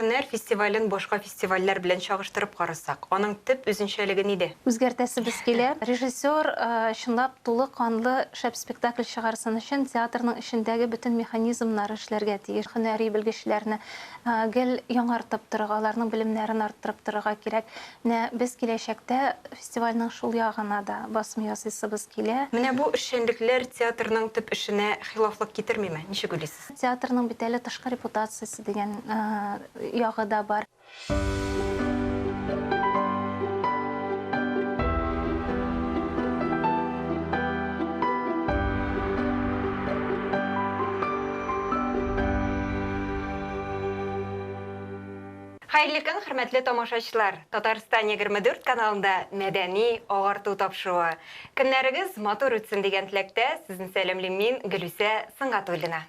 Һөнәр фестивален башка фестивальләр белән чагыштырып карасак, аның төп үзенчәлеге нидә? Үзгәртәсебез килә. Режиссер чынлап тулы канлы шәп спектакль чыгарсын өчен театрның эчендәге бөтен механизмнар эшләргә тиеш. Һөнәри белгечләрне гел яңартып торырга, аларның белемнәрен арттырып торырга кирәк. Менә без киләчәктә фестивальнең шул ягына да басым ясыйсыбыз килә. Менә бу эшчәнлекләр театрның төп эшенә хилафлык китермиме? Ничек уйлыйсыз? Театрның бит әле тышкы репутациясе дигән ягы да бар. Хәерле көн, хөрмәтле тамашачылар! Татарстан 24 каналында мәдәни агарту тапшыруы. Көннәрегез матур үтсен дигән теләктә сезне сәламлим мин, Гөлүсә Сөнгатуллина.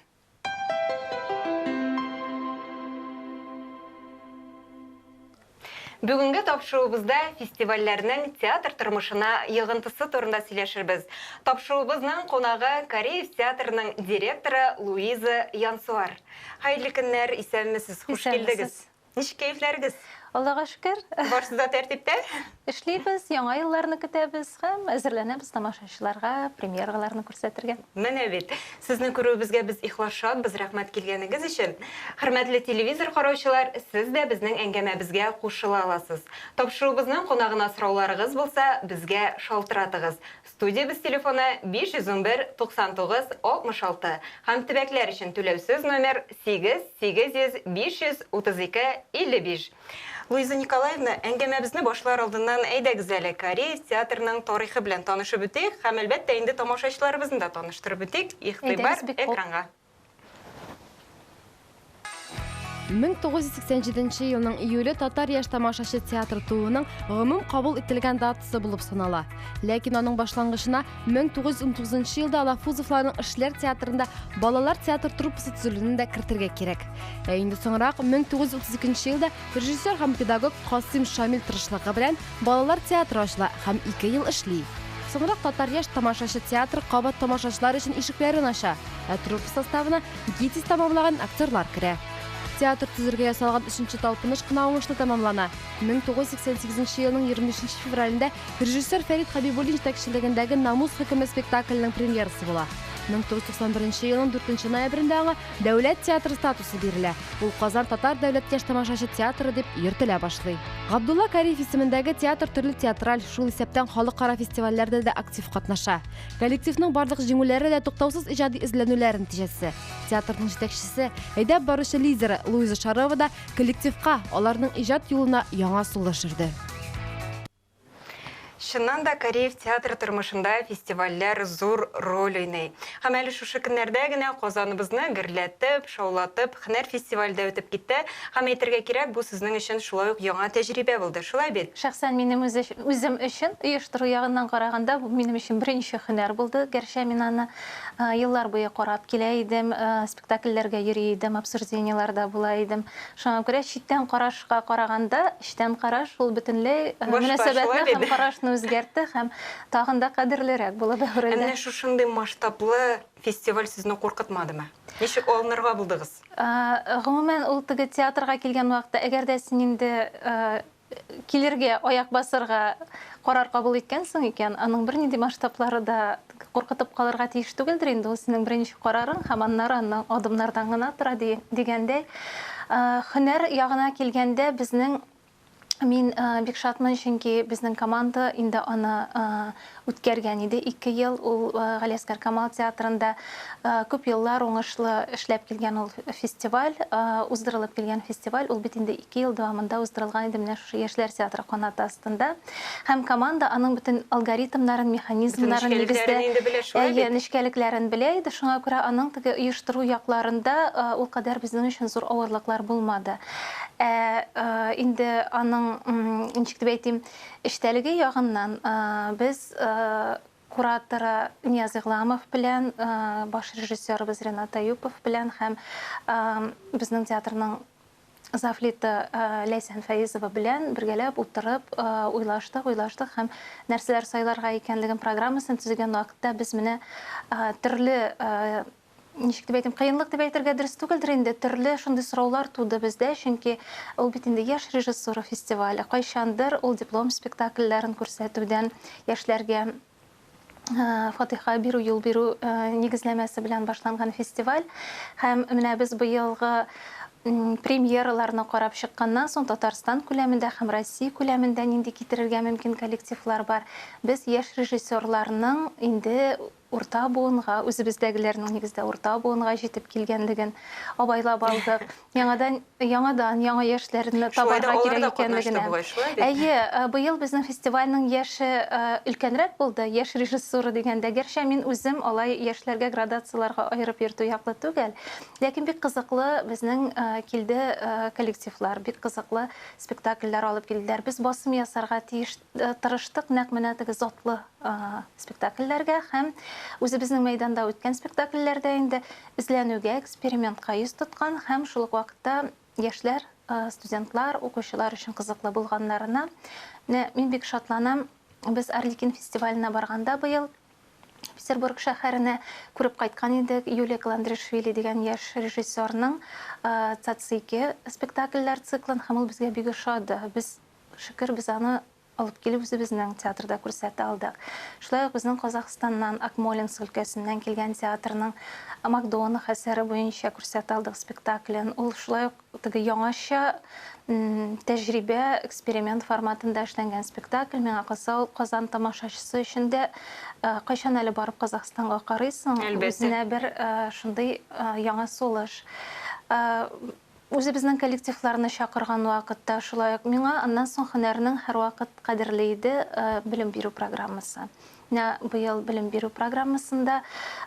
Бүгенге тапшыруыбызда фестивальләрнең театр тормышына йогынтысы турында сөйләшербез. Тапшыруыбызның кунагы Кариев театрының директоры Луиза Янсуар. Хәерле көннәр, исәнмесез, хуш килдегез. Ничек кәефләрегез? Аллага шөкер. Барысы да тәртиптә? Эшлибез, яңа елларны көтәбез һәм әзерләнәбез тамашачыларга премьераларны күрсәтергә. Менә бит. Сезне күрүебезгә без ихлас шатбыз, рәхмәт килгәнегез өчен. Хөрмәтле телевизор караучылар, сез дә безнең әңгәмәбезгә кушыла аласыз. Тапшыруыбызның кунагына сорауларыгыз булса, безгә шалтыратыгыз. Студиябез телефоны 511 99 66 һәм төбәкләр өчен түләүсез номер 8 800 532 55. Луиза Николаевна, әңгәмәбезне башлар алдыннан әйдәгез әле Кариев театрының тарихы белән танышып үтик һәм, әлбәттә, инде тамашачыларыбызны да таныштырып үтик. Игътибар экранга. 1987 елның июле Татар яшь тамашачы театры тууының гомум кабул ителгән датасы булып санала. Ләкин аның башлангычына 1919 елда Алафузовларның Эшләр театрында балалар театр труппасы төзелүен дә кертергә кирәк. Ә инде соңрак 1932 елда режиссер һәм педагог Касыйм Шамил тырышлыгы белән балалар театры ачыла һәм 2 ел эшли. Соңрак Татар яшь тамашачы театры кабат тамашачылар өчен ишекләрен ача, ә труппа составына ГИТИС тәмамлаган актерлар керә. Театр төзергә ясалган өченче талпыныш кына уңышлы тәмамлана. 1988 елның 25 февралендә режиссер Фәрит Хәбибуллин җитәкчелегендәге Намус хөкеме спектакленең премьерасы була. 1991 елның 4 ноябрендә аңа дәүләт театры статусы бирелә. Ул Казан татар дәүләт яшь тамашачы театры дип йөртелә башлый. Габдулла Кариев исемендәге театр төрле театраль, шул исәптән халыкара фестивальләрдә дә актив катнаша. Коллективның барлык җиңүләре дә туктаусыз иҗади эзләнүләр нәтиҗәсе. Театрның җитәкчесе, әйдәп баручы лидеры Луиза Шарова да коллективка, аларның иҗат юлына яңа сулыш өрде. Чыннан да, Кариев театры тормышында фестивальләр зур роль уйный. Һәм әле шушы көннәрдә генә Казаныбызны гөрләтеп, шаулатып, Һөнәр фестивале дә үтеп китте. Һәм әйтергә кирәк, бу сезнең өчен шулай ук яңа тәҗрибә булды, шулай бит? Шәхсән минем үзем өчен, оештыру ягыннан караганда, бу минем өчен беренче һөнәр булды. Гәрчә мин аны еллар буе карап килә идем, спектакльләргә йөри идем, обсуждениеләрдә була идем. Шуңа күрә читтән карашка караганда, эчтән караш ул бөтенләй мөнәсәбәтне һәм карашны үзгәртте һәм тагын да кадерлерәк булып әверелде. Ә менә шушындый масштаблы фестиваль сезне куркытмадымы? Ничек алынырга булдыгыз? Гомумән, ул теге театрга килгән вакытта, әгәр дә син инде килергә, аяк басырга карар кабул иткәнсең икән, аның бернинди масштаблары да куркытып калырга тиеш түгелдер инде, ул синең беренче карарың һәм аннары аннан адымнардан гына тора дигәндәй. Һөнәр ягына килгәндә, безнең мин бик шатмын, чөнки безнең команда инде аны үткәргән иде 2 ел. Ул Галиәсгар Камал театрында күп еллар уңышлы эшләп килгән ул фестиваль, уздырылып килгән фестиваль. Ул бит инде 2 ел дәвамында уздырылган иде менә шушы Яшьләр театры канаты астында. Һәм команда аның бөтен алгоритмнарын, механизмнарын нигездә, әйе, нечкәлекләрен белә иде. Шуңа күрә аның теге оештыру якларында ул кадәр безнең өчен зур авырлыклар булмады. Ә инде аның, ничек дип әйтим, эчтәлеге ягыннан без кураторы Нияз Игъламов белән, баш режиссерыбыз Ренат Әюпов белән һәм безнең театрның завлиты Ләйсән Фәизова белән бергәләп утырып уйлаштык, уйлаштык һәм нәрсәләр сайларга икәнлеген программасын төзегән вакытта без менә төрле ничек дип әйтим, кыенлык дип әйтергә дөрес түгелдер инде, төрле шундый сораулар туды бездә, чөнки ул бит инде яшь режиссура фестивале. Кайчандыр ул диплом спектакльләрен күрсәтүдән яшьләргә фатиха бирү, юл бирү нигезләмәсе белән башланган фестиваль. Һәм менә без быелгы премьераларны карап чыкканнан соң Татарстан күләмендә һәм Россия күләмендә нинди китерергә мөмкин коллективлар бар, без яшь режиссерларның инде урта буынга, үзебездәгеләрнең нигездә урта буынга җитеп килгәнлеген абайлап алдык. Яңадан, яңадан яңа яшьләрне Шулай да табарга алар кирәк да катнашты икәнлегенә. бугай, шулай бит? Әйе, быел безнең фестивальнең яше өлкәнрәк булды, яшь режиссура дигәндә. Гәрчә мин үзем алай яшьләргә градацияләргә аерып йөртү яклы түгел. Ләкин бик кызыклы безнең килде коллективлар, бик кызыклы спектакльләр алып килделәр. Без басым ясарга тиеш тырыштык нәкъ менә теге затлы спектакльләргә һәм үзебезнең мәйданда үткән спектакльләрдә инде эзләнүгә, экспериментка йөз тоткан һәм шул ук вакытта яшьләр, студентлар, укучылар өчен кызыклы булганнарына. Менә мин бик шатланам, без Арлекин фестиваленә барганда быел Петербург шәһәренә күреп кайткан идек Юлия Каландришвили дигән яшь режиссерның Цацики спектакльләр циклын һәм ул безгә бик ошады. Без, шөкер, без аны алып килеп үзебезнең театрда күрсәтә алдык. Шулай ук безнең Казахстаннан, Акмолинск өлкәсеннән килгән театрның Макдонах әсәре буенча күрсәтә алдык спектаклен. Ул шулай ук теге яңача тәҗрибә, эксперимент форматында эшләнгән спектакль. Миңа калса, ул Казан тамашачысы өчен дә, кайчан әле барып Казахстанга карыйсың, үзенә бер шундый яңа сулыш. Үзебезнең коллективларны чакырган вакытта шулай ук миңа аннан соң һөнәрнең һәрвакыт кадерле иде белем бирү программасы. Менә быел белем бирү программасында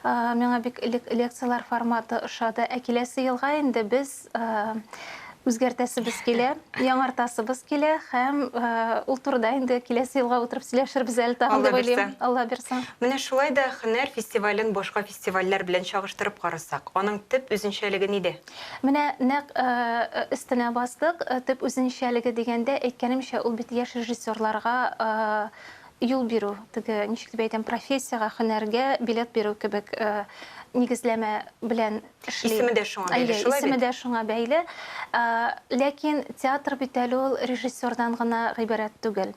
миңа бик лекцияләр форматы ошады. Ә киләсе елга инде без үзгәртәсебез килә, яңартасыбыз килә һәм ул турыда инде киләсе елга утырып сөйләшербез әле тагын дип уйлыйм. Алла бирсә. Менә шулай да һөнәр фестивален башка фестивальләр белән чагыштырып карасак, аның төп үзенчәлеге нидә? Менә нәкъ өстенә бастык. Төп үзенчәлеге дигәндә, әйткәнемчә, ул бит яшь режиссерларга юл бирү, теге, ничек дип әйтәм, профессиягә, һөнәргә билет бирү кебек нигезләмә белән эшли. Исеме дә шуңа бәйле, Әйе, шулай исеме бит? дә шуңа бәйле. Ләкин театр бит әле ул режиссердан гына гыйбарәт түгел.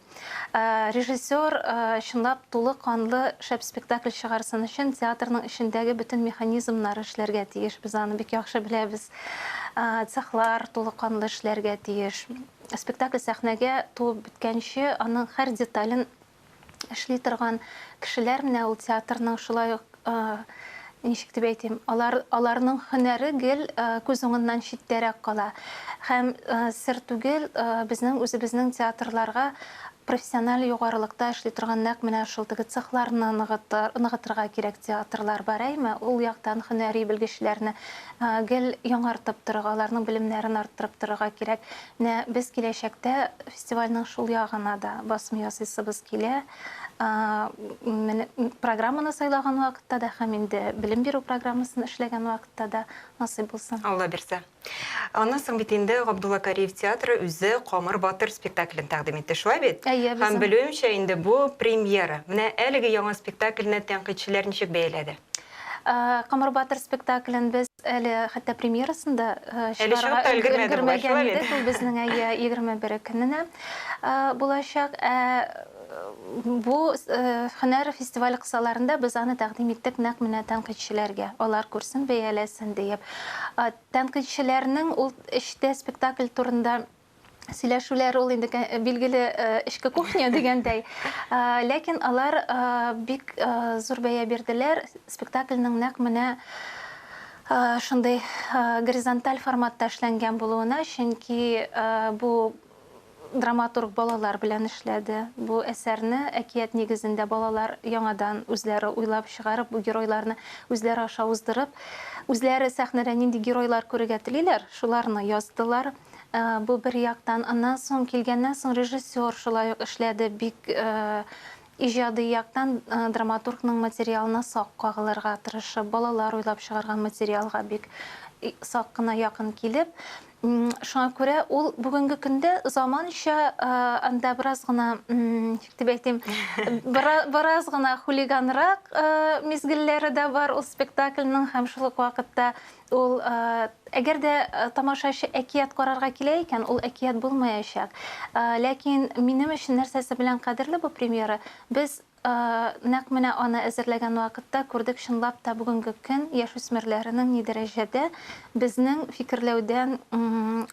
Режиссер чынлап тулы канлы шәп спектакль чыгарсын өчен театрның эчендәге бөтен механизмнар эшләргә тиеш. Без аны бик яхшы беләбез. Цехлар тулы канлы эшләргә тиеш. Спектакль сәхнәгә туып беткәнче аның һәр детален эшли торган кешеләр менә ул театрның шулай ук ничек дип әйтим, алар аларның һөнәре гел күз уңыннан читтәрәк кала. Һәм сер түгел, безнең үзебезнең театрларга профессиональ югарылыкта эшли торган нәкъ менә шул теге цехларны ныгытырга кирәк театрлар бар, әйме? Ул яктан һөнәри белгечләрне гел яңартып торырга, аларның белемнәрен арттырып торырга кирәк. Менә без киләчәктә фестивальнең шул ягына да басым ясыйсыбыз килә. Менә программаны сайлаган вакытта да һәм инде белем бирү программасын эшләгән вакытта да насыйп булсын. Алла бирсә. Аннан соң бит инде Габдулла Кариев театры үзе Камыр батыр спектаклен тәкъдим итте, шулай бит? Әйе, Һәм безнең. белүемчә, инде бу премьера. Менә әлеге яңа спектакльне тәнкыйтьчеләр ничек бәяләде? Камыр батыр спектаклен без әле хәтта премьерасын да Әле чыгарга чыгып та өлгермәде бугай, өлгермәгән шулай идек. бит? Ул безнең әйе 21 көненә булачак. Ә бу һөнәр фестивале кысаларында без аны тәкъдим иттек нәкъ менә тәнкыйтьчеләргә. Алар күрсен, бәяләсен диеп. Тәнкыйтьчеләрнең ул эчтә спектакль турында сөйләшүләр ул инде билгеле эчке кухня дигәндәй. Ләкин алар бик зур бәя бирделәр спектакльнең нәкъ менә шундый горизонталь форматта эшләнгән булуына, чөнки бу драматург балалар белән эшләде. Бу әсәрне әкият нигезендә балалар яңадан үзләре уйлап чыгарып, бу геройларны үзләре аша уздырып, үзләре сәхнәдә нинди геройлар күрергә телиләр, шуларны яздылар. Бу бер яктан. Аннан соң килгәннән соң режиссер шулай ук эшләде бик иҗади яктан драматургның материалына сак кагылырга тырышып, балалар уйлап чыгарган материалга бик сак кына якын килеп. Шуңа күрә ул бүгенге көндә заманча анда бераз гына, ничек дип әйтим, бераз гына хулиганрак мизгелләре дә бар ул спектакльнең һәм шул ук вакытта ул әгәр дә тамашачы әкият карарга килә икән, ул әкият булмаячак. Ләкин минем өчен нәрсәсе белән кадерле бу премьера, без Нәкъ менә аны әзерләгән вакытта күрдек, чынлап та бүгенге көн яшүсмерләренең ни дәрәҗәдә безнең фикерләүдән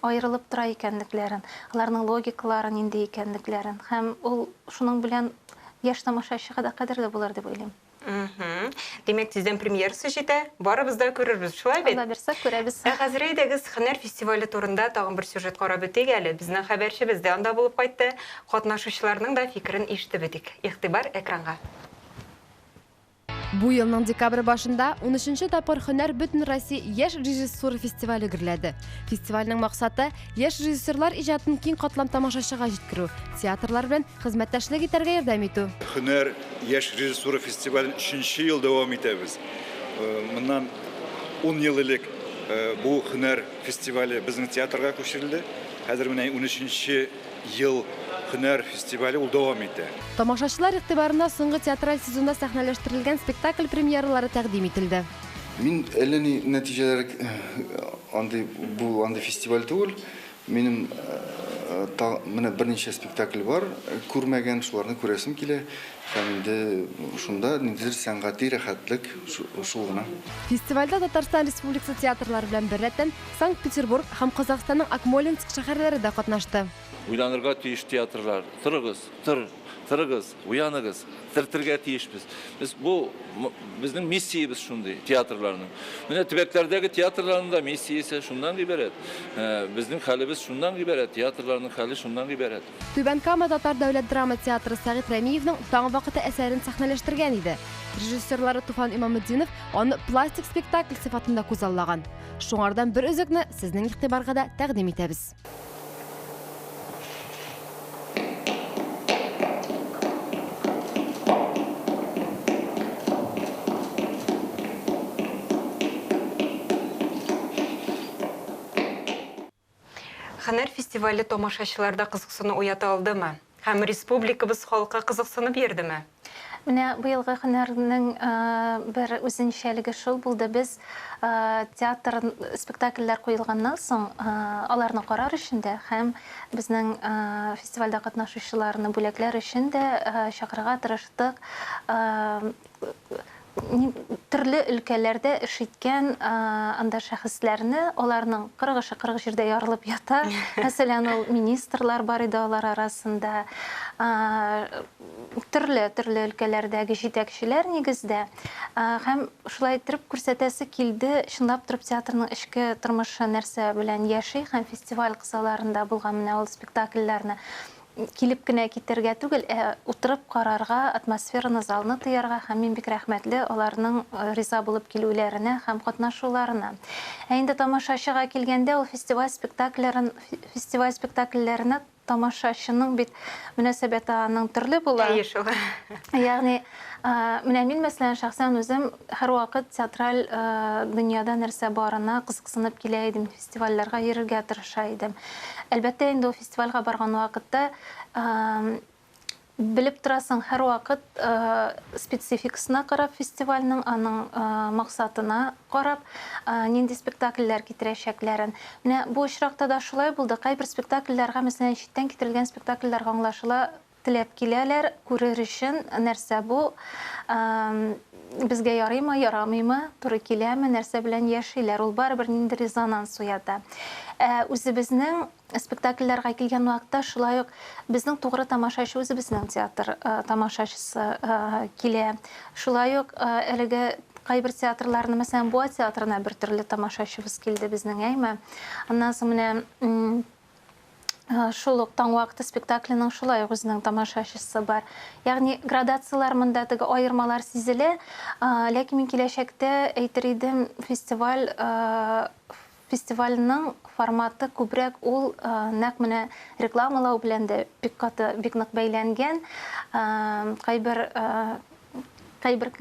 аерылып тора икәнлекләрен, аларның логикалары нинди икәнлекләрен. Һәм ул шуның белән яшь тамашачыга да кадерле булыр дип уйлыйм. Димәк, тиздән премьерасы җитә, барыбыз да күрербез, шулай бит? Алла бирсә, күрәбез. Ә хәзер әйдәгез, Һөнәр фестивале турында тагын бер сюжет карап үтик әле. Безнең хәбәрчебез дә анда булып кайтты. Катнашучыларның да фикерен ишетеп үтик. Игътибар экранга. Бу елның декабрь башында унөченче тапкыр Һөнәр Бөтенроссия яшь режиссура фестивале гөрләде. Фестивальнең максаты, яшь режиссерлар иҗатын киң катлам тамашачыга җиткерү, театрлар белән хезмәттәшлек итәргә ярдәм итү. Һөнәр яшь режиссура фестивален өченче ел дәвам итәбез. Моннан ун ел элек бу һөнәр фестивале безнең театрга күчерелде. Хәзер менә унөченче Ел һөнәр фестивале ул дәвам итә. Тамашачылар игътибарына соңгы театраль сезонда сәхнәләштерелгән спектакль премьералары тәкъдим ителде. Мин әллә ни нәтиҗәләр андый бу андый фестиваль түгел. Минем менә берничә спектакль бар, күрмәгән, шуларны күрәсем килә. Һәм инде шунда ниндидер сәнгати рәхәтлек шул гына. Фестивальдә Татарстан Республикасы театрлары белән беррәттән Санкт-Петербург һәм Казахстанның Акмолинск шәһәрләре дә катнашты. Уйланырга тиеш театрлар. Торыгыз, тор, торыгыз, уяныгыз, тертергә тиешбез. Без бу безнең миссиябез шундый театрларның. Менә төбәкләрдәге театрларның да миссиясе шуннан гыйбарәт. Безнең хәлебез шуннан гыйбарәт, театрларның хәле шуннан гыйбарәт. Түбән Кама татар дәүләт драма театры Сәгыйть Рәмиевнең Таң вакыты әсәрен сәхнәләштергән иде. Режиссерлары Туфан Имаметдинов аны пластик спектакль сыйфатында күзаллаган. Шуңардан бер өзекне сезнең игътибарга да тәкъдим итәбез. Һөнәр фестивале тамашачыларда кызыксыну уята алдымы? Һәм республикабыз халкы кызыксынып йөрдеме? Менә быелгы һөнәрнең бер үзенчәлеге шул булды, без театр спектакльләр куелганнан соң, аларны карар өчен дә һәм безнең фестивальдә катнашучыларны бүләкләр өчен дә чакырырга тырыштык. Төрле өлкәләрдә эш иткән анда шәхесләрне, аларның 40 эше 40 җирдә ярылып ята. Мәсәлән, ул министрлар бар иде алар арасында. Төрле, төрле өлкәләрдәге җитәкчеләр нигездә. Һәм шулай иттереп күрсәтәсе килде, чынлап торып театрның эчке тормышы нәрсә белән яши һәм фестиваль кысаларында булган менә ул спектакльләрне килеп кенә китәргә түгел, ә утырып карарга, атмосфераны, залны тоярга һәм мин бик рәхмәтле аларның риза булып килүләренә һәм катнашуларына. Ә инде тамашачыга килгәндә, ул фестиваль спектакльләрен, фестиваль спектакльләренә тамашачының бит мөнәсәбәте аның төрле була. Әйе шул. Ягъни, менә мин, мәсәлән, шәхсән үзем һәрвакыт театраль дөньяда нәрсә барына кызыксынып килә идем, фестивальләргә йөрергә тырыша идем. Әлбәттә инде ул фестивальгә барган вакытта белеп торасың, һәрвакыт спецификасына карап фестивальнең, аның максатына карап, нинди спектакльләр китерәчәкләрен. Менә бу очракта да шулай булды. Кайбер спектакльләргә, мәсәлән, читтән китерелгән спектакльләргә аңлашыла, теләп киләләр, күрер өчен, нәрсә бу, безгә ярыймы, ярамыймы, туры киләме, нәрсә белән яшиләр, ул барыбер ниндидер резонанс уята. Ә үзебезнең спектакльләргә килгән вакытта шулай ук безнең тугры тамашачы үзебезнең театр тамашачысы килә. Шулай ук әлеге кайбер театрларны, мәсәлән, Буа театрына бер төрле тамашачыбыз килде безнең, әйме? Аннан соң менә шул ук Таң вакыты спектакленең шулай ук үзенең тамашачысы бар. Ягъни градацияләр монда теге аермалар сизелә, ләкин мин киләчәктә әйтер идем, фестиваль фестивальнең форматы күбрәк ул нәкъ менә рекламалау белән дә бик каты, бик нык бәйләнгән. Кайбер. Кайбер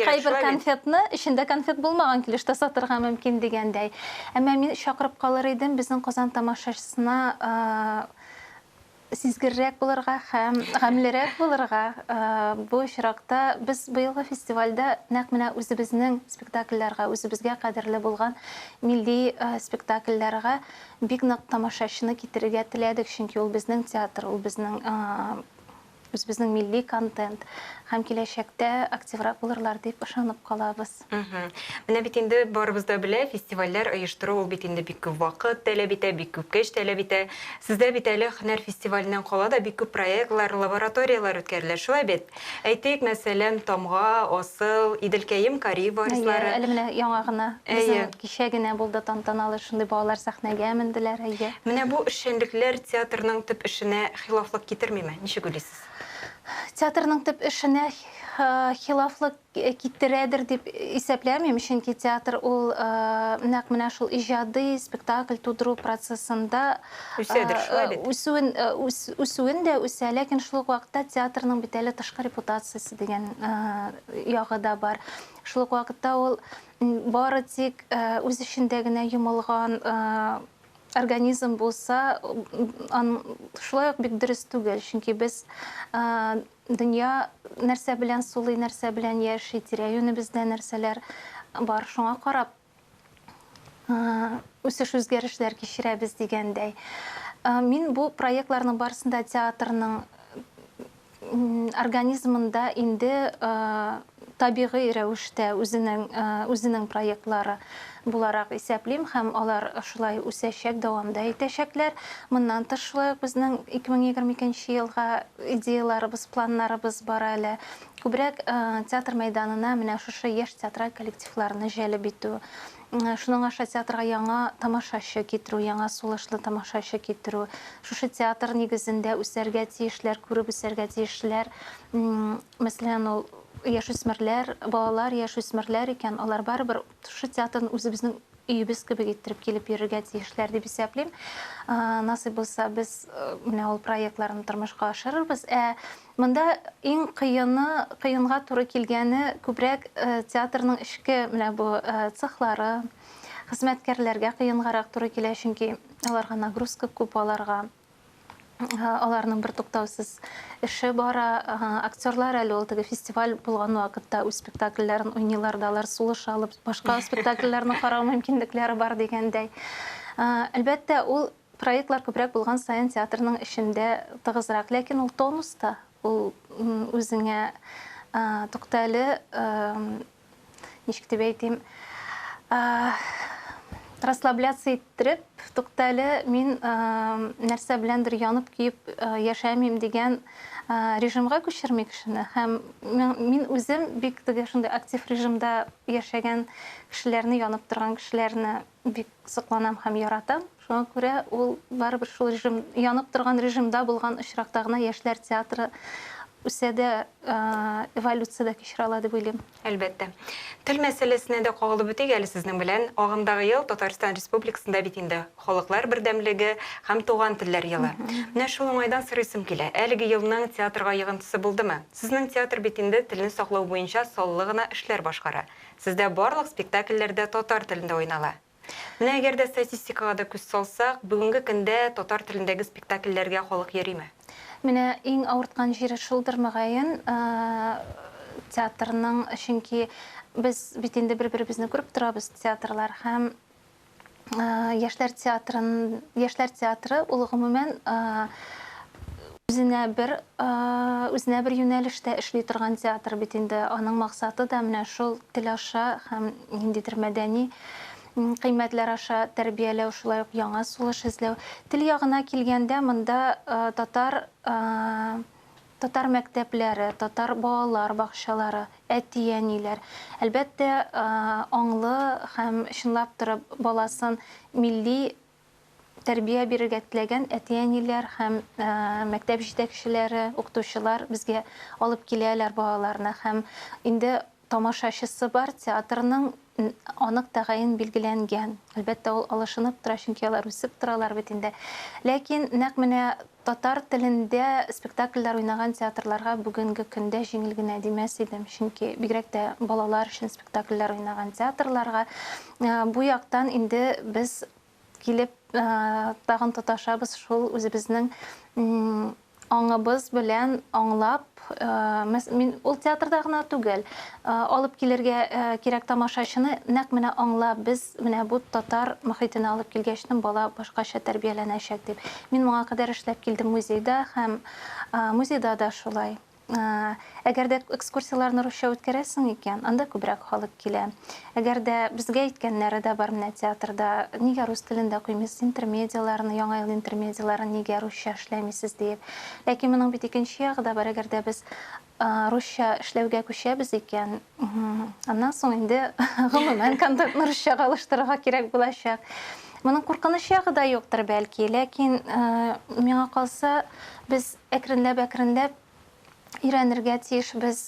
кайбер конфетны эчендә конфет булмаган килеш тә сатырга мөмкин дигәндәй. Әмма мин чакырып калыр идем безнең Казан тамашачысына сизгеррәк булырга һәм гамьлерәк булырга. Бу очракта без быелгы фестивальдә нәкъ менә үзебезнең спектакльләргә, үзебезгә кадерле булган милли спектакльләргә бик нык тамашачыны китерергә теләдек, чөнки ул безнең театр, ул безнең Үзебезнең милли контент һәм киләчәктә активрак булырлар дип ышанып калабыз. Менә бит инде барыбыз да белә, фестивальләр оештыру ул бит инде бик күп вакыт таләп итә, бик күп көч таләп итә. Сездә бит әле һөнәр фестиваленнән кала да бик күп проектлар, лабораторияләр үткәрелә, шулай бит? Әйтик, мәсәлән, Тамга, Асыл, Иделкәем Кариев вальслары. Әйе, әле менә яңа гына, безнең кичә генә булды тантаналы шундый балалар сәхнәгә менделәр, әйе. Менә бу эшчәнлекләр театрның төп эшенә Хилафлык китермиме? Ничек уйлыйсыз? Театрның төп эшенә хилафлык китерәдер дип исәпләмим, чөнки театр ул нәкъ менә шул иҗади спектакль тудыру процессында үсәдер, шулай бит? Үсүен, үсүен дә үсә, ләкин шул ук вакытта театрның бит әле тышкы репутациясе дигән ягы да бар. Шул ук вакытта ул бары тик үз эчендә генә йомылган организм булса, шулай ук бик дөрес түгел, чөнки без дөнья нәрсә белән сулый, нәрсә белән яши, тирә-юнебездә нәрсәләр бар, шуңа карап үсеш-үзгәрешләр кичерәбез дигәндәй. Мин бу проектларның барысын да театрның организмында инде табигый рәвештә үзенең үзенең проектлары буларак исәплим һәм алар шулай үсәчәк, дәвам да итәчәкләр. Моннан тыш шулай ук безнең 2022 елга идеяларыбыз, планнарыбыз бар әле. Күбрәк театр мәйданына менә шушы яшь театраль коллективларны җәлеп итү, Шуның аша театрга яңа тамашачы китерү, яңа сулышлы тамашачы китерү, шушы театр нигезендә үсәргә тиешләр, күреп үсәргә тиешләр. Мәсәлән, ул яшүсмерләр, балалар яшүсмерләр икән, алар барыбер шушы театрны үзебезнең өебез кебек иттереп килеп йөрергә тиешләр дип исәплим. Насыйп булса, без менә ул проектларны тормышка ашырырбыз. Ә Монда иң кыены, кыенга туры килгәне күбрәк театрның эчке менә бу цехлары, хезмәткәрләргә кыенгарак туры килә, чөнки аларга нагрузка күп, аларга аларның бертуктаусыз эше бара. Актерлар әле ул теге фестиваль булган вакытта үз спектакльләрен уйныйлар да, алар сулыш алып, башка спектакльләрне карау мөмкинлекләре бар дигәндәй. Әлбәттә, ул Проектлар күбрәк булган саен театрның эчендә тыгызрак, ләкин ул тонус та, ул үзеңә тукта әле, ничек дип әйтим, расслабляться иттереп, тукта әле, мин нәрсә беләндер янып-көеп яшәмим дигән режимга күчерми кешене. Һәм мин үзем бик теге шундый актив режимда яшәгән кешеләрне, янып торган кешеләрне бик сокланам һәм яратам. Шуңа күрә ул барыбер шул режим, янып торган режимда булган очракта гына яшьләр театры үсә дә, эволюция дә кичерә ала дип уйлыйм. Әлбәттә. Тел мәсьәләсенә дә кагылып үтик әле сезнең белән. Агымдагы ел Татарстан Республикасында бит инде Халыклар бердәмлеге һәм туган телләр елы. Менә шул уңайдан сорыйсым килә, әлеге елның театрга йогынтысы булдымы? Сезнең театр бит инде телне саклау буенча саллы гына эшләр башкара. Сездә барлык спектакльләр дә татар телендә уйнала. Менә әгәр дә статистикага да күз салсак, бүгенге көндә татар телендәге спектакльләргә халык йөриме? Менә иң авырткан җире шулдыр, мөгаен, театрның, чөнки без бит инде бер-беребезне күреп торабыз, театрлар һәм Яшьләр театрын, яшьләр театры ул гомумән үзенә бер үзенә бер юнәлештә эшли торган театр бит инде. Аның максаты да менә шул тел аша һәм ниндидер мәдәни кыйммәтләр аша тәрбияләү, шулай ук яңа сулыш эзләү. Тел ягына килгәндә, монда татар Татар мәктәпләре, татар балалар бакчалары, әти-әниләр, әлбәттә, аңлы һәм чынлап торып баласын милли тәрбия бирергә теләгән әти-әниләр һәм мәктәп җитәкчеләре, укытучылар безгә алып киләләр балаларны һәм инде. Тамашачысы бар театрның анык тәгаен билгеләнгән. Әлбәттә, ул алышынып тора, чөнки алар үсеп торалар бит инде. Ләкин нәкъ менә татар телендә спектакльләр уйнаган театрларга бүгенге көндә җиңел генә димәс идем, чөнки бигрәк тә балалар өчен спектакльләр уйнаган театрларга бу яктан инде без килеп тагын тоташабыз шул үзебезнең аңыбыз белән аңлап, мин ул театрда гына түгел, алып килергә кирәк тамашачыны нәкъ менә аңлап, без менә бу татар мохитенә алып килгәчтен бала башкача тәрбияләнәчәк дип. Мин моңа кадәр эшләп килдем музейда һәм музейда да шулай. Әгәр дә экскурсияләрне русча үткәрәсең икән, анда күбрәк халык килә. Әгәр дә безгә әйткәннәре дә бар менә театрда, нигә рус телендә куймыйсыз интермедияләрне, Яңа ел интермедияләрен нигә русча эшләмисез диеп. Ләкин моның бит икенче ягы да бар, әгәр дә без русча эшләүгә күчәбез икән, аннан соң инде гомумән контентны русчага алыштырырга кирәк булачак. Моның куркыныч ягы да юктыр бәлки, ләкин миңа калса, без әкренләп-әкренләп өйрәнергә тиешбез.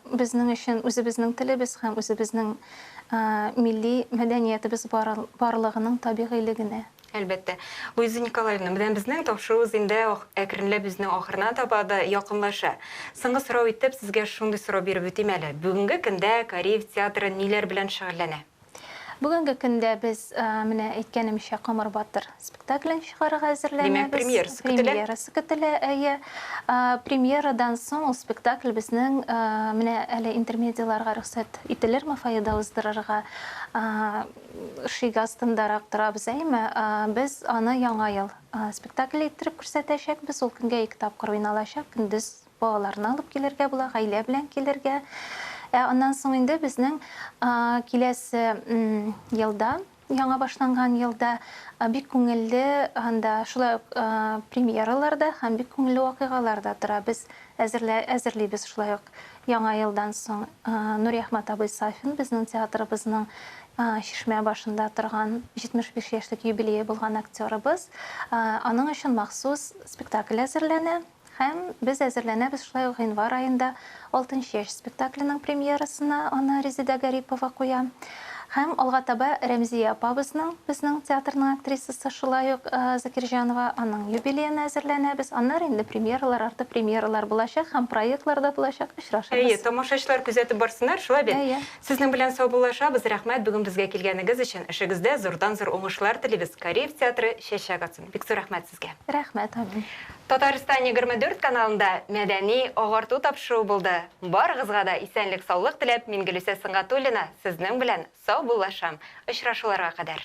Безнең өчен үзебезнең телебез һәм үзебезнең милли мәдәниятебез барлыгының табигыйлегенә. Әлбәттә. Луиза Николаевна, менә безнең тапшыруыбыз инде әкренләп үзенең ахырына таба да якынлаша. Соңгы сорау итеп, сезгә шундый сорау биреп үтим әле. Бүгенге көндә Кариев театры ниләр белән шөгыльләнә? Бүгенге көндә без, менә әйткәнемчә, Камыр батыр спектаклен чыгарырга әзерләнәбез. Димәк, премьерасы көтелә? Премьерасы көтелә, әйе. Премьерадан соң ул спектакль безнең, менә әле интермедияләргә рөхсәт ителерме фойеда уздырырга, шик астындарак торабыз, әйеме? Без аны Яңа ел спектакле иттереп күрсәтәчәкбез. Ул көнгә ике тапкыр уйналачак, көндез Балаларны алып килергә була, гаилә белән килергә. Ә аннан соң инде безнең киләсе елда, яңа башланган елда бик күңелле анда шулай ук премьералар да һәм бик күңелле вакыйгалар да тора. Без әзерлә, әзерлибез шулай ук яңа елдан соң Нуриәхмәт абый Сафин безнең театрыбызның чишмә башында торган 75 яшьлек юбилее булган актерыбыз. Аның өчен махсус спектакль әзерләнә. Һәм без әзерләнәбез шулай ук гыйнвар аенда Алтынчәч спектакленең премьерасына, аны Резеда Гарипова куя. Һәм алга таба Рәмзия апабызның, безнең театрның актрисасы шулай ук Закирҗанова, аның юбилеена әзерләнәбез. Аннары инде премьералар арты премьералар булачак һәм проектлар да булачак, очрашырбыз. Әйе, тамашачылар күзәтеп барсыннар, шулай бит? Әйе. Сезнең белән саубуллашабыз. Рәхмәт бүген безгә килгәнегез өчен. Эшегездә зурдан-зур уңышлар телибез. Кариев театры чәчәк атсын. Бик зур рәхмәт сезгә. Рәхмәт, амин. Татарстан 24 каналында мәдәни агарту тапшыруы булды. Барыгызга да исәнлек-саулык теләп, мин Гөлүсә Сөнгатуллина сезнең белән саубуллашам. Очрашуларга кадәр.